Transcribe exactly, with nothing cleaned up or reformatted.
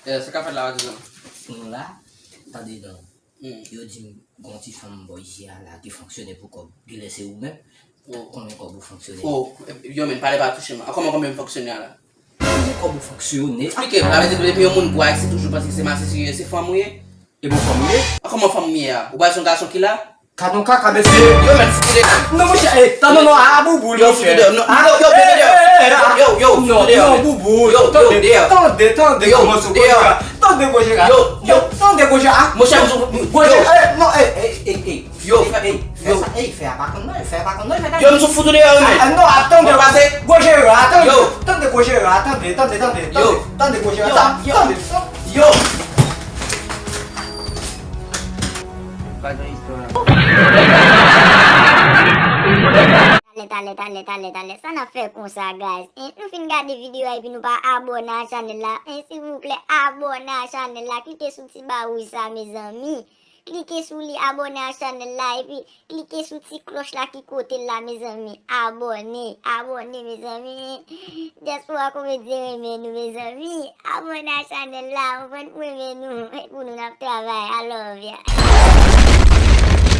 Eh, sa k ap fèt la, patizan? Nou la, tande non. Hmm. Yo di m gon ti fanm bò isi a la ki fonksyone pou kòb. Genlè se ou menm. Oh. Konbyen kòb ou fonksyone? Oh, yo men, pale pa touche m. Kòman, kòman m fonksyone a la? Konbyen kòb ou fonksyone? Eksplike m. Sa vle di depi yon moun bò isi toujou panse se masisi, se fanm ou ye? E bon fanm ou ye? Kòman fanm ou ye a? Ou pa se yon gason ki la? Ka non kaka mesye. Yo men, fouti deyò. Non monchè, eh, tan non non, a boubou. Yo, fouti deyò. Non, yo, yo, fouti deyò. Yo, yo, yo, fouti deyò. Non boubou. Yo, yo, Tande, deyò. Tande, tande, Yo, kòman sou deyò. Tande gwo jera. Yo, yo. Tande gwo jera. Monchè, m sou Gwo yo. jera. Eh, non, eh, eh, eh, eh. Yo. Fè, eh, fè Yo. Sa, eh, fè a pa konn non, fè a pa konn non, fè Yo, m sou fouti deyò, yo men. Ah, non, attendez. Bon, pase. Gwo jera, attendez. Yo. Tande gwo jera, attendez, tande, tande, Yo. tande gwo jera, Yo, tande, yo. tande. Yo. Talè, talè, talè, talè, talè. Sa n ap fè konsa, guys? En, nou fin gade videyo a epi nou pa abòne a chanèl la. En, silvouplè, abòne a chanèl la. Klike sou ti ba wouj sa, mezanmi. Klike sou li, abòne a chanèl la, epi klike sou ti klòch la ki kote l la, mezanmi. Abòne, abòne, mezanmi. Dyaspora Komedyen renmen nou, mezanmi. Abòne a chanèl la, konprann, pou renmen nou. E pou nou n ap travay. I love ya.